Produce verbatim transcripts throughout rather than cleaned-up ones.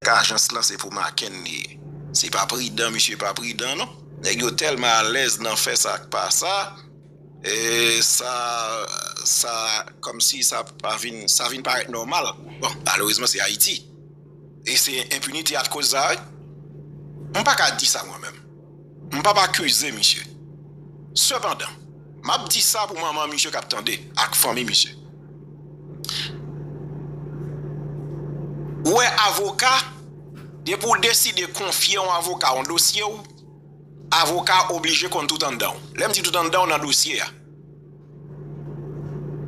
k ajans lan se pou Maken li ye. Se pa pridan, misye pa pridan non. Nèg yo tèlman alèz nan fè sa k pa sa, e sa, sa kòmsi sa pa vin, sa vin parèt nòmal. Bon, malerezman se Ayiti. E se enpinite a k koz sa, wi. M pa ka di sa mwen menm. M p ap akize misye. Sepandan, m ap di sa pou manman misye k ap tande, ak fanmi misye. Ou wè avoka, depi w deside konfye yon avoka yon dosye w, avoka a oblije konn tout anndan w. Lè m di tout anndan w nan dosye a.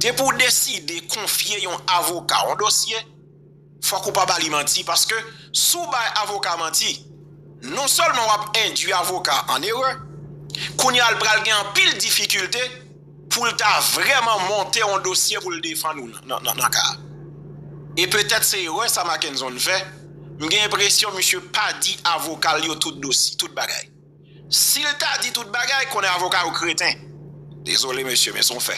Depi w deside konfye yon avoka yon dosye, fòk ou pa ba li manti, paske si w bay avoka manti, non sèlman w ap endwi avoka an erè, kounye a l pral gen anpil difikilte pou l ta vrèman monte yon dosye pou l defann ou nan, nan, nan, nan ka a. E petèt se erè sa Mackenson fè, m gen enpresyon misye pa di avoka l yo tout dosye, tout bagay. Si l ta di tout bagay, konnen avoka yo kreten. Dezole mesye, men se yon fè.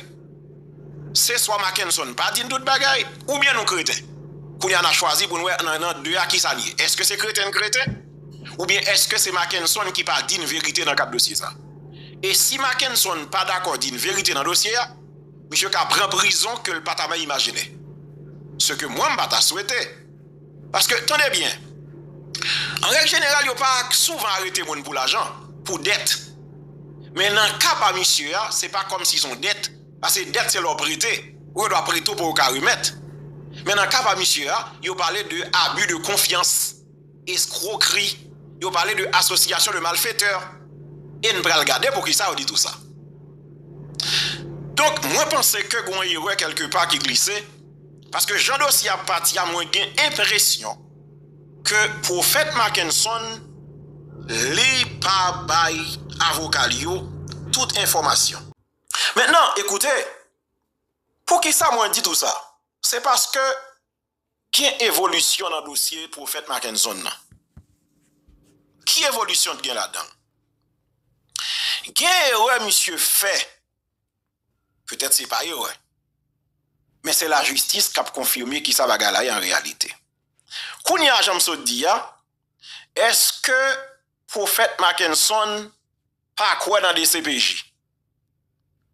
Se swa Mackenson pa di n tout bagay, oubyen nou kreten. Kounye a n a chwazi pou n wè nan, nan de a kisa l ye. Èske se kreten n kreten? Oubyen èske se Mackenson ki pa di n verite nan kad dosye sa? E si Mackenson pa dakò di n verite nan dosye a, misye ka pran prizon ke l pa ta menm imajine. Se ke mwen m pa ta swete. Paske, tande byen, an règ jeneral, yo pa souvan arete moun pou lajan, pou dèt. Men nan ka pa misye a, se pa kòmsi se yon dèt, paske dèt se lè w prete, ou gen dwa prete w pou w ka remèt. Men nan ka pa misye a, yo pale de abus de confiance, escroquerie, yo pale de association de malfaiteurs. E n pral gade poukisa yo di tou sa. Donk, mwen panse ke gen yon erè kèlkepa ki glise, paske jan dosye a pati a, mwen gen enpresyon ke Pwofèt Mackenson, li pa bay avoka l yo tout enfòmasyon. Mentnan, ekoute, poukisa mwen di tou sa? Se paske gen evolisyon nan dosye Pwofèt Mackenson nan. Ki evolisyon t gen ladan l? Gen erè misye fè. Petèt se pa erè. Men se lajistis k ap konfime kisa bagay la ye an reyalite. Kounye a, jan m sot di a, èske Pwofèt Mackenson pa kwè nan D C P J?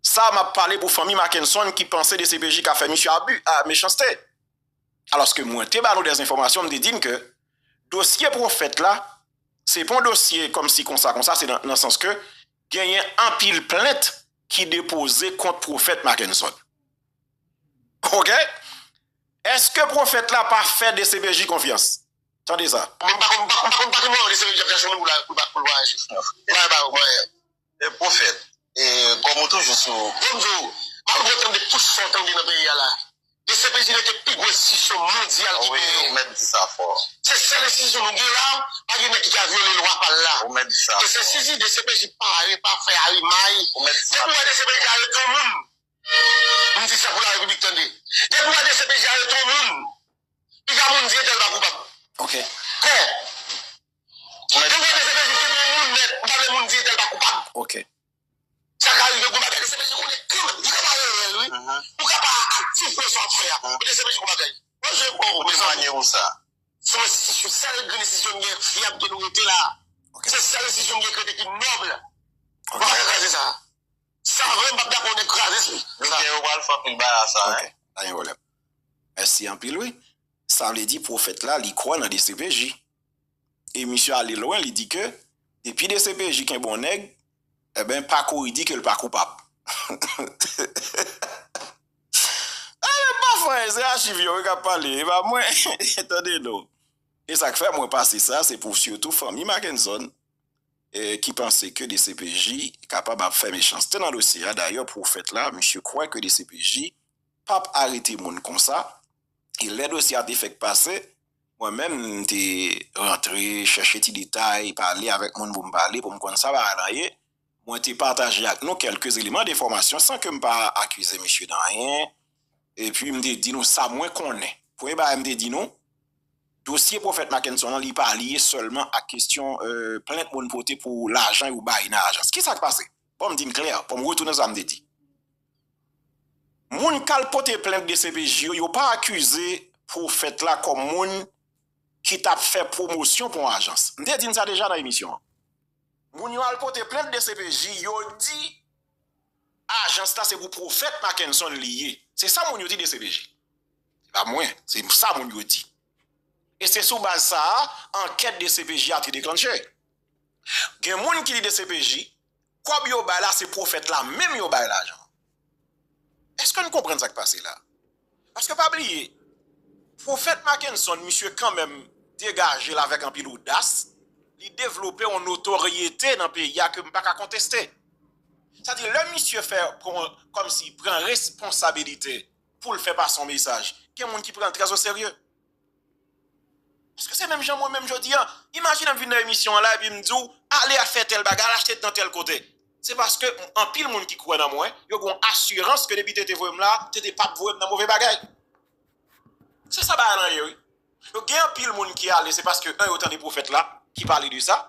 Sa m ap pale pou fanmi Mackenson ki panse D C P J ka fè misye abi, a, mechanste. Alòske mwen te ba nou dèz enfòmasyon, m te di n ke dosye Pwofèt la, se pa yon dosye kòmsi konsa, konsa, se nan, nan sans ke genyen anpil plent ki depoze kont Pwofèt Mackenson. Oke? Èske Pwofèt la pa fè D C P J konfyans? Tande sa. Mwen pa konn, pa konn, pa konn, pa konn mwen, D C P J ap chache moun pou la, pou, pou, pou vwayaje. Mwen pa, mwen. E Pwofèt, e kòm ou toujou sou. Bon, m di w, malgre w tande tout sa w tande nan peyi a la, D C P J rete pi gwo enstitisyon mondyal ki genyen. Wi, ou mèt di sa fò. Se sèl enstitisyon nou gen la, pa gen nèg ki ka vyole lwa pa l la. Ou mèt di sa fò. E se si D C P J pare, pa fè arimay. Ou mèt di sa fò. Depi w wè D C P J arete yon moun, m di sa pou Larepiblik tande. Depi w wè D C P J arete yon moun, piga moun di entèl pa koupab. Oke. Kò. Depi w wè D C P J kenbe yon moun nèt, m pa vle moun di entèl pa koupab. Oke. Sa ka rive, gon bagay, D C P J konnen kanmenm. Li ka pa reyèl, wi. Mhm. Ou ka pa aktif nan sa w ap fè a. Mhm. Men D C P J gon bagay. Mwen, je, bon, ou bezwen ou sa. Se yon enstitisyon, sèl grenn enstitisyon n gen fyab ke nou rete la. Ok. Se sèl enstitisyon n gen k rete ki nòb. Ok. Ou pa ka kraze sa. Sa vre, m p ap dakò nèg kraze sa. Misye yo pral fè anpil bagay sa, hein. Ok, pa gen pwoblèm. Mèsi anpil, wi. Sa vle di pwofèt la, li kwè nan D C P J. E misye ale lwen, li di ke depi D C P J kenbe yon nèg, enben, pa kouri di ke l pa koupab. Enben, pafwa, se achiv yo wi k ap pale, e pa mwen. Tande non. E sa k fè mwen pase sa, se pou sitou fanmi Mackenson, e, ki panse ke D C P J kapab ap fè mechanste nan dosye a. Dayè, pwofèt la, misye kwè ke D C P J p ap arete moun konsa. E lè dosye a te fèk pase, mwen menm, m te rantre, chèche ti detay, pale avèk moun pou m pale, pou m konn sa bagay la ye. Mwen te pataje ak nou kèlke eleman de enfòmasyon san ke m pa akize misye de anyen. Epi m te di nou sa mwen konnen. Premye bagay m te di nou, dosye pwofèt Mackenson an, li pa lye sèlman ak kesyon, e, plent moun pote pou lajan yo bay nan ajans. Kisa k pase? Bon, m di n klè, bon, m retounen sa m te di. Moun k al pote plent D C P J yo, yo pa akize pwofèt la kòm moun ki t ap fè pwomosyon pou yon ajans. M te di n sa deja nan emisyon an. Moun yo al pote plent D C P J, yo di ajans la se pou Pwofèt Mackenson li ye. Se sa moun yo di D C P J. Se pa mwen, se sa moun yo di. E se sou baz sa a, ankèt D C P J a te deklanche. Gen moun ki di D C P J, kòb yo bay la, se Pwofèt la menm yo bay lajan. Èske n konprann sa k pase la? Paske pa bliye, Pwofèt Mackenson, misye kanmenm degaje l avèk anpil odas, li devlope yon notoryete nan peyi a ke m pa ka konteste. Sa di, lè misye fè pran, kòmsi pran responsabilite pou l fè pase yon mesaj, gen moun ki pran l trè o serye. Paske se menm jan mwen menm jodi a. Imajine m vin nan emisyon an la epi m di w, ale a fè tèl bagay, al achte dan tèl kote. Se paske anpil moun ki kwè nan mwen, yo gen yon asirans ke depi T T voye m la, T T p ap voye m nan move bagay. Se sa bagay lan ye, wi. Yo gen anpil moun ki ale, se paske, en, yo tande pwofèt la ki pale de sa.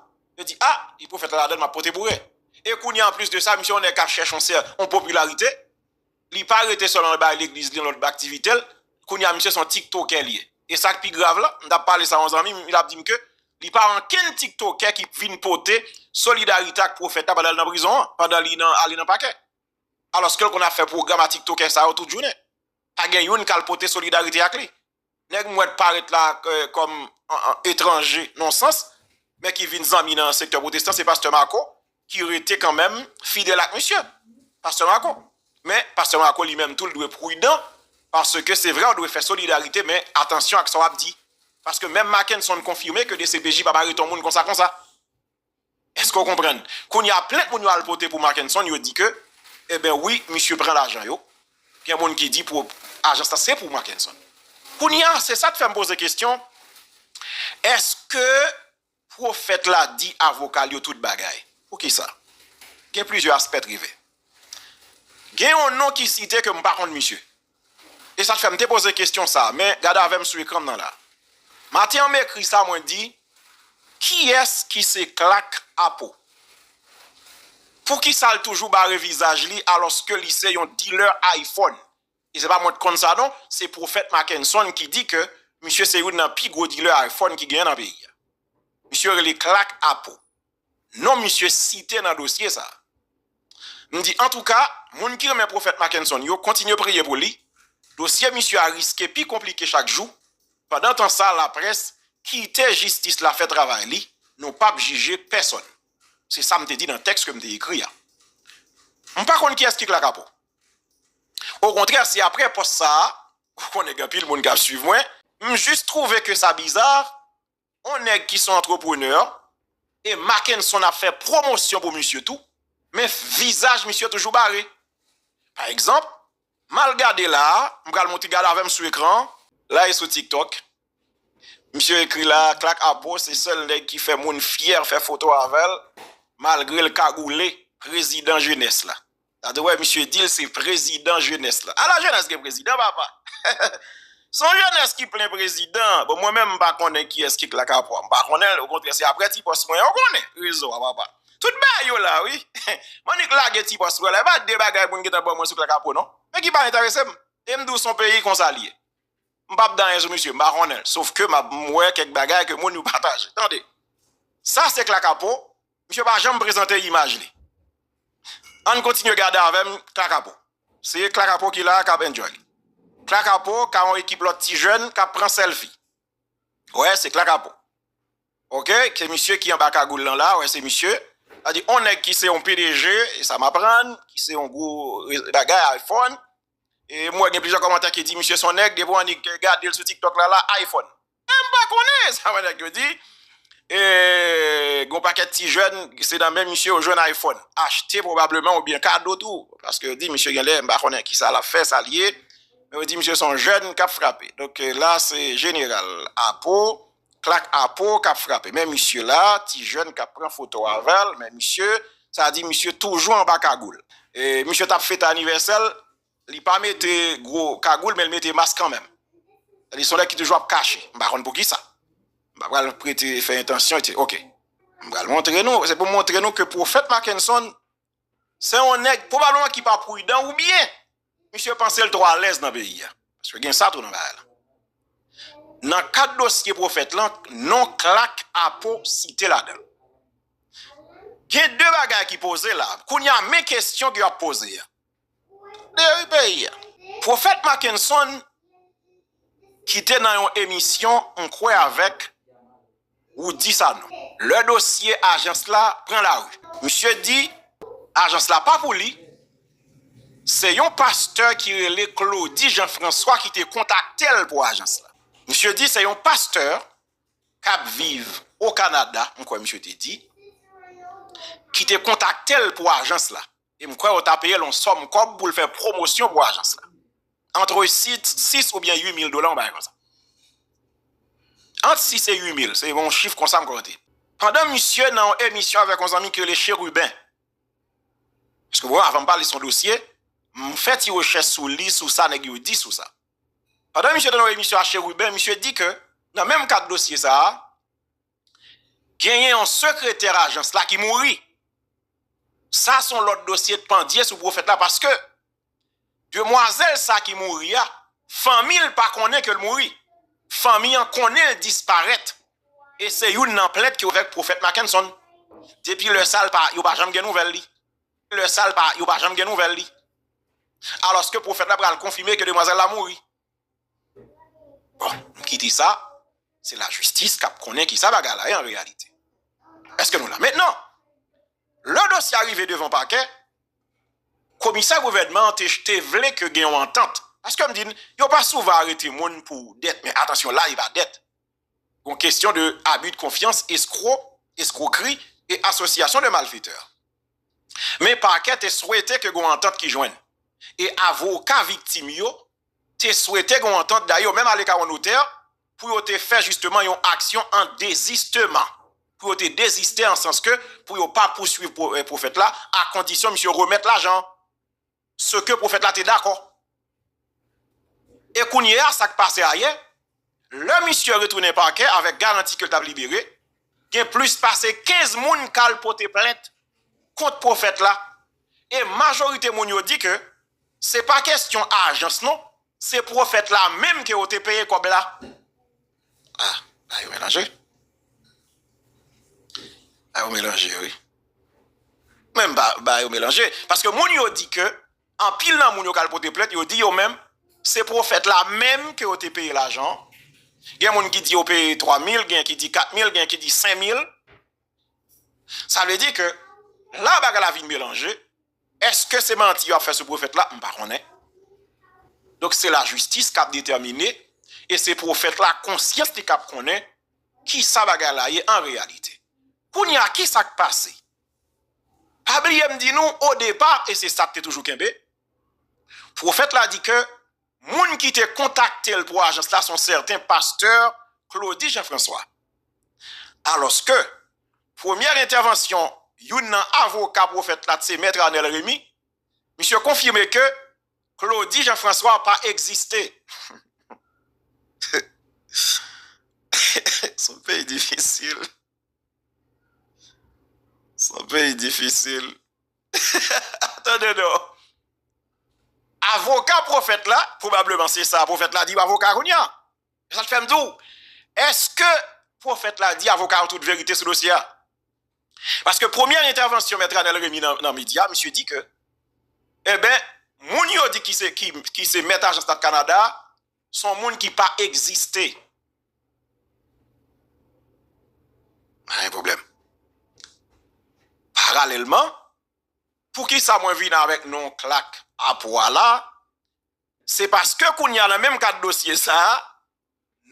Yo di, a, e pwofèt la ladan l, m ap pote boure. E kounye a, anplis de sa, misye yon nèg k ap chèche yon sè, yon popilarite. Li pa rete sèlman bay legliz li, lòt aktivite l. Kounye a, misye se yon tiktokè li ye. E sa k pi grav la, m t ap pale sa yon zanmi m, li t ap di m ke li pa ankenn tiktokè ki vin pote solidarite ak pwofèt la pandan l nan prizon an, pandan li nan, ale nan pakè. Alòske l konn ap fè pwogram a tiktokè sa yo tout jounen. Pa gen youn k al pote solidarite ak li. Nèg m wè t parèt la, euh, kòm an, an etranje nan sans, men ki vin zanmi nan sektè pwotestan, se pastè Marco, ki rete kanmenm fidèl ak misye. Pastè Marco. Men, pastè Marco li menm tou, l dwe pridan, paske se vre, w dwe fè solidarite, men atansyon ak sa w ap di. Paske menm Mackenson konfime ke D C P J pa ba reton moun konsa konsa. Èske w konprann? Kounye a, plent moun yo al pote pou Mackenson, yo di ke, eben wi, misye pran lajan yo. Gen moun ki di pou ajans la se pou Mackenson. Kounye a, se sa k fè m poze kesyon, èske pwofèt la di avoka l yo tout bagay? Poukisa? Gen plizyè aspè t rive. Gen yon non ki site ke m pa konn misye. E sa k fè m te poze kesyon sa a, men gade avè m sou ekran m nan la. Maten an m ekri sa, mwen di, kiyès ki se Clark Apo? Poukisa l toujou bare vizaj li alòske li se yon dealer iPhone? E se pa mwen k konn sa non, se pwofèt Mackenson ki di ke misye se youn nan pi gwo dealer iPhone ki genyen nan peyi a. Misye rele Clark Apo. Non misye site nan dosye sa a. M di, antouka, moun ki renmen pwofèt Mackenson yo, kontinye priye pou li. Dosye misye a riske pi konplike chak jou. Pandan tan sa, laprès, kite jistis la fè travay li. Nou p ap jije pèsonn. Se sa m te di nan tèks ke m te ekri a. M pa konn kiyès ki Clark Apo. Okontrè, se aprè pòs sa a, ou konnen gen anpil moun k ap swiv mwen, m jis twouve ke sa biza, yon nèg ki se yon antreprenè, e Mackenson ap fè pwomosyon pou misye tou, men vizaj misye toujou bare. Pa egzanp, m al gade la a, m pral montre, gade avè m sou ekran, la e sou TikTok. Misye ekri la, Clark Apo se sèl nèg ki fè moun fyè fè foto avè l, malgre l kagoule, prezidan jenès la. Sa te wè misye di l se prezidan jenès la. Ala jenès gen prezidan, papa! Se yon jenès ki plen prezidan. Bon, mwen menm, m pa konnen kiyès ki Clark Apo. M pa konnen l, okontrè, se aprè Ti Pòs mwen an, ou konnen rezo a, papa. Tout bagay yo la, wi. M annik lage Ti Pòs mwen la, e pa de bagay pou n gentan ban mwen sou Clark Apo, non. Men ki pa enterese m. E m di w se yon peyi konsa l ye. M p ap di anyen sou misye, m pa konnen l. Sof ke m ap, m wè kèk bagay ke moun yo pataje. Tande. Sa se Clark Apo, misye pa janm prezante imaj li. Ann kontinye gade avè m Clark Apo. Se Clark Apo ki la a k ap enjoy. Clark Apo ka yon ekip lòt ti jèn k ap pran sèlfi. Wè, se Clark Apo. Oke, se misye ki anba kagoul lan la, wè, se misye. Sa di, on nèg ki se yon P D G, e sa m aprann, ki se yon gwo re-, bagay iPhone. E m wè gen plizyè kòmantè ki di misye se yon nèg, depi w annik gade l sou TikTok la, la, iPhone. E m pa konnen sa wè nèg yo di. E gen yon pakèt ti jèn, se nan men misye yo jwenn iPhone. Achte pwobableman oubyen kado tou. Paske yo di misye genlè, m pa konnen kisa l ap fè, sa l ye. Men yo di misye se yon jèn k ap frape. Donk, e, la, se jeneral Apo, Clark Apo k ap frape. Men misye la, ti jèn k ap pran foto avè l, men misye, sa di misye toujou anba kagoul. E misye t ap fete anivèsè l, li pa mete gwo kagoul, men l mete mas kanmenm. Li se yon nèg ki toujou ap kache. M pa konn poukisa. M pa pral prete fè entansyon, etsetera. Oke. M pral montre nou, se pou montre nou ke pwofèt Mackenson, se yon nèg pwobableman ki pa pridan oubyen misye panse l twò alèz nan peyi a. Paske gen sa tou nan bagay la. Nan kad dosye pwofèt lan, non Clark Apo site ladan l. Gen de bagay ki poze la. Kounye a, men kesyon ke y ap poze a. Deri peyi a. Pwofèt Mackenson ki te nan yon emisyon, m kwè avèk Rudy Sanon. Lè dosye ajans la pran lari, misye di ajans la pa pou li. Se yon pastè ki rele Claudy Jean François ki te kontakte l pou ajans la. Misye di se yon pastè k ap viv o Kanada, m kwè misye te di, ki te kontakte l pou ajans la. E m kwè yo ta peye l yon sòm kòb pou l fè pwomosyon pou ajans la. Antre sis, sis oubyen uit mil dola, yon bagay konsa. Ant sis e uit mil, se yon chif konsa m kwè te. Pandan misye nan yon emisyon avèk yon zanmi ki rele Chérubin. Paske bon, avan m pale sou dosye, m fè ti rechèch sou li, sou sa nèg yo di sou sa. Pandan misye te nan yon emisyon a Chérubin, misye di ke nan menm kad dosye sa a, genyen yon sekretè ajans la ki mouri. Sa se yon lòt dosye k pandye sou pwofèt la, paske demwazèl sa ki mouri a, fanmi l pa konnen ke l mouri. Fanmi an konnen l disparèt. E se youn nan plent ke yo avèk pwofèt Mackenson. Depi lè sa l pa, yo pa janm gen nouvèl li. Lè sa l pa, yo pa janm gen nouvèl li. Alòske pwofèt la pral konfime ke demwazèl la mouri. Bon, m kite sa, se lajistis k ap konnen kisa bagay la ye an reyalite. Èske nou la? Mentnan, lè dosye a rive devan pakè, komisè gouvènman an te, te vle ke gen yon antant. Paske m di n, yo pa souvan arete moun pou dèt, men atansyon, la, e pa dèt. Yon kesyon de abus de confiance, eskwo, eskwokri e association de malfaiteurs. Men pakè te swete ke gen yon antant ki jwenn. E avoka viktim yo te swete gen yon antant, dayè yo menm ale kay yon notè pou yo te fè jisteman yon aksyon an dezisteman. Pou yo te deziste an sans ke pou yo pa pouswiv pwo-, eh, pwofèt la, a kondisyon misye remèt lajan. Se ke pwofèt la te dakò. E kounye a, sa k pase ayè, lè misye retounen pakè avèk garanti ke l t ap libere, gen plis pase kenz moun k al pote plent kont pwofèt la. E majorite moun yo di ke se pa kesyon ajans non, se pwofèt la menm ke yo te peye kòb la. Ah, bagay yo melanje. Bagay yo melanje, wi. Menm ba, bagay yo melanje. Paske moun yo di ke, anpil nan moun yo k al pote plent, yo di yo menm, se pwofèt la menm ke yo te peye lajan. Gen moun ki di yo peye twa mil, gen ki di kat mil, gen ki di senk mil. Sa vle di ke la bagay la vin melanje. Èske se manti yo ap fè sou pwofèt la? M pa konnen. Donk, se lajistis k ap detèmine, e se pwofèt la konsyans li k ap konnen kisa bagay la ye an reyalite. Kounye a, kisa k pase? Pa bliye m di nou, o depa, e se sa k te toujou kenbe, pwofèt la di ke moun ki te kontakte l pou ajans la se yon sèten pastè Claudy Jean François. Alòske, premyè entèvansyon youn nan avoka pwofèt la, se mèt Arnel Remy, misye konfime ke Claudy Jean François pa egziste. Se yon peyi difisil. Se yon peyi difisil. Tande non. Avoka pwofèt la, pwobableman se sa pwofèt la di avoka kounye a. Sa k fè m di w, èske pwofèt la di avoka yo tout verite sou dosye a? Paske premyè entèvansyon mèt Arnel Remy nan, nan medya, misye di ke, eben, moun yo di ki se, ki, ki se mèt ajans la Kanada a, se yon moun ki pa egziste. Pa gen pwoblèm. Paralèlman, poukisa mwen vin avèk non Clark Apo a la? Se paske kounye a nan menm kad dosye sa a,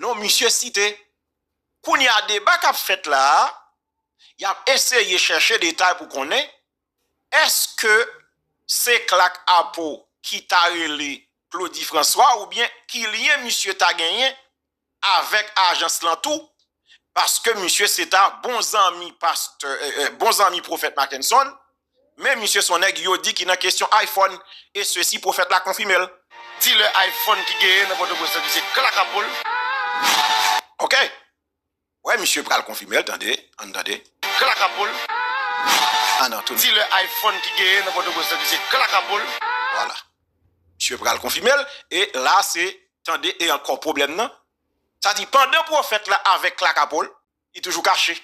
non misye site. Kounye a deba k ap fèt la a, y ap eseye chèche detay pou konnen èske se Clark Apo ki ta rele Claudy François oubyen ki lyen misye ta genyen avèk ajans lan tou, paske misye se ta bon zanmi pastè, eh, eh, bon zanmi pwofèt Mackenson, men misye se yon nèg yo di ki nan kesyon iPhone, e sesi pwofèt la konfime l. Dilè iPhone ki genyen nan Pòtoprens lan ki se Clark Apo l. Ok. Wè, misye pral konfime l, tande, ann tande. Clark Apo l. Ann ann, tounen. Dilè iPhone ki genyen nan Pòtoprens lan ki se Clark Apo l. Vwala. Misye pral konfime l, e la se, tande, e ankò pwoblèm nan, Sa di, pandan pwofèt la avèk klaka po l, li toujou kache.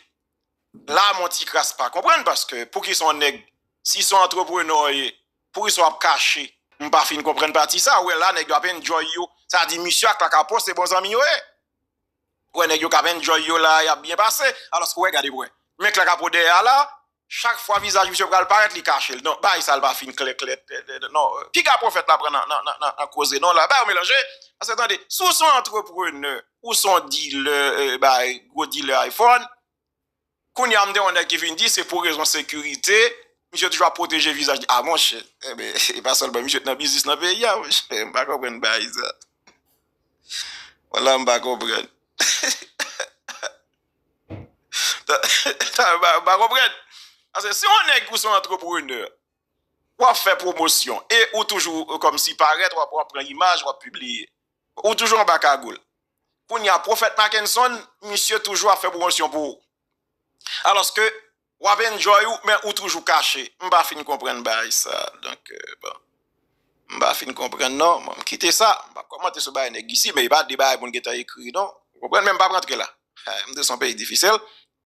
La, m on ti kras pa konprann, paske poukisa yon nèg, si se yon antreprenè w ye, poukisa w ap kache? M pa fin konprann pati sa. Ou wè la, nèg yo ap enjoy yo. Sa di, misye ak klaka po se bon zanmi yo ye. Ou wè nèg yo k ap enjoy yo la, y ap byen pase. Alòske, ou wè, gade pou wè. Men klaka po dèyè a la, chak fwa vizaj misye pral parèt, li kache l. Non, bagay sa l pa fin klè, klè, klè, klè, non. Piga pwofèt la pran nan, nan, nan, nan, nan koze, non, la. Bagay yo melanje. Paske, tande, si w se yon antreprenè, ou se yon dilè, eh, bagay, gwo dilè iPhone, kounye a, m te wè yon nèg ki vin di, se pou rezon sekirite, misye toujou ap pwoteje vizaj li. A, monchè, enben, e pa sèlman misye t nan biznis nan peyi a, monchè. M pa konprann bagay sa. Vwala, m pa konprann. Ta, ta, m pa, m pa konprann. Paske si yon nèg ou se yon antreprenè, w ap fè pwomosyon, e ou toujou, eh, kòmsi parèt, w ap, w ap pran imaj, w ap pibliye. Ou toujou anba kagoul. Kounye a, Pwofèt Mackenson, misye toujou ap fè pwomosyon pou ou. Alòske, w ap enjoy ou, men ou toujou kache. M pa fin konprann bagay sa. Donk, eh, bon. M pa fin konprann, non. Bon, m kite sa. M p ap kòmante sou bagay nèg isi, men e pa de bagay moun gentan ekri, non. Ou konprann, men m p ap rantre la. Eh, m te se yon peyi difisil.